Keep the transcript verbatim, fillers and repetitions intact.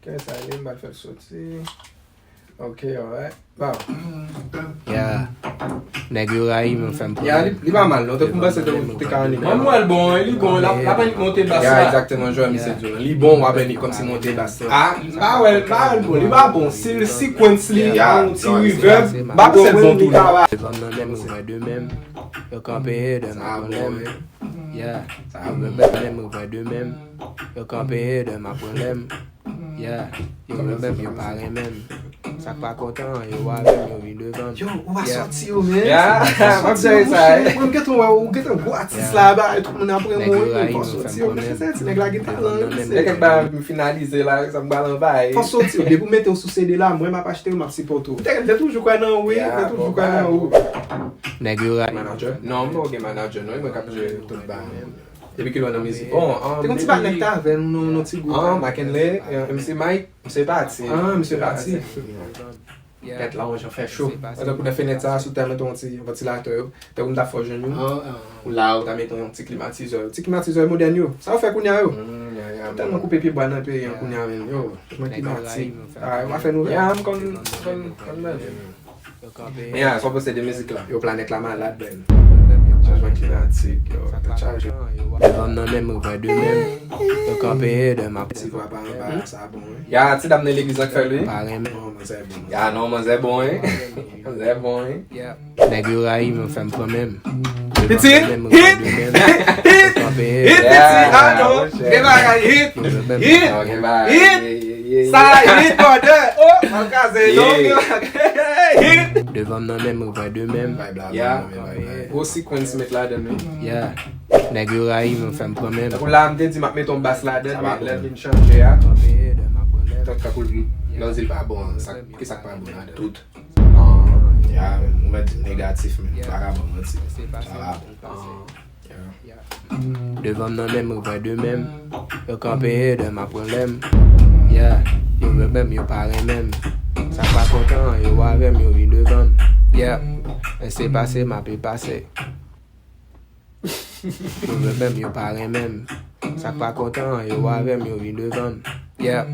Lè sa li, m pral fè l soti. Ok, alright. Wow. Yeah. Nèg yo rayi m, fè m pran. Yeah, li, li pa mal, non. Te pou m panse te, te ka annik. Mwen, mwen, l bon, li bon, l ap, l ap annik monte bas la. Yeah, exactement, jwè, misye di. Li bon, w ap annik kòmsi monte bas la. Ah, m pa wè, m pa wè l bon, li pa bon. Si l sequence li, a yon ti reverb, m pa panse l bon tou, non. Devan m nan menm, ou wè de menm. Yo kanpe de m, ap pran lè m. Yeah. Yo menm, menm, ou wè de menm. Yo kanpe de m, ap pran lè m. Yeah, yo menm, yo pa renmen m. Sa k pa kontan, yo avè m, yo vin devan m. Yo, ou pa sòti yo, men. Yeah, m ap jere sa, eh. Mwen, m gentan wè, ou gentan gwo atis la, ba, tout moun ap renmen w, ou pa sòti yo, men se ti nèg la gen talan, wi, se kèk bagay m finalize la, sa m pral anvayi. Fò sòti yo, depi w mete w sou C D la, mwen m ap achte yo, m ap sipòte w. Te, te toujou kwè nan ou, wi, te toujou kwè nan ou. Nèg yo rayi. Manager? Non, m pa gen manager, non, e mwen k ap jere tout bagay. Depi kilè w nan mizik? Bon, um, te gon ti patnè ki t avè nou nan, nan ti gwoup. Ah, Mackenley, eh, M C Mike, misye pati. Ah, misye pati. Tèt la, yon jan fè cho. Tankou nan fenèt sa, sou tè, mete yon ti vantilatè yo. Tankou m ta fè w jwenn yo. Ou la, ou ta mete yon ti klimatizè. Ti klimatizè modèn yo. Sa yo fè kounye a yo. Yo tèlman koupe pyebwa nan peyi an kounye a, menm. Yo, mwen klimatik. Ah, w a fè nouvèl. Ya, m konn, konn, konn nan. Men ya, sa w panse de mizik la? Yo, planèt la malad, man. Chanjman klimatik, yo, tèt chaje. Devan m nan menm, ou wè de menm. Yo kanpe de m ap. Ti vwa pa anba, sa bon, wi. Ya, ti dam nan legliz la k fè l, wi. Pa renmen. Non, manzè bon. Ya, non, manzè bon, wi. Manzè bon, wi. Nèg yo rayi m, fè m pran menm. Piti, hit! Hit, piti, ah non, gen bagay, hit! Hit! Hit! Sa hit, brother! Oh, m al kraze, non, gen bagay, hit! Devan m nan menm, ou wè de menm. Vibe la, yeah. Gwo sequence met ladan l, wi. Yeah. Nèg yo rayi m, fè m pran menm. Tankou la, m te di m ap mete yon bas ladan l, men lè l vin chanje a, tank tankou lè w di l pa bon an, sa, ki sa k pa bon ladan l? Tout. Ah, ya, men, ou mèt di m negatif, men, m pa ka ba w manti. Sa pa bon. Ah, ya. Devan m nan menm, ou wè de menm. Yo kanpe de m ap pran lè m. Yeah. Yo menm, yo pa renmen m. Sa k pa kontan, yo avè m, yo vin devan m. Yeah. Lese pase, m ape pase. Yo menm, yo pa renmen m. Sa k pa kontan, yo avè m, yo vin devan m. Yeah.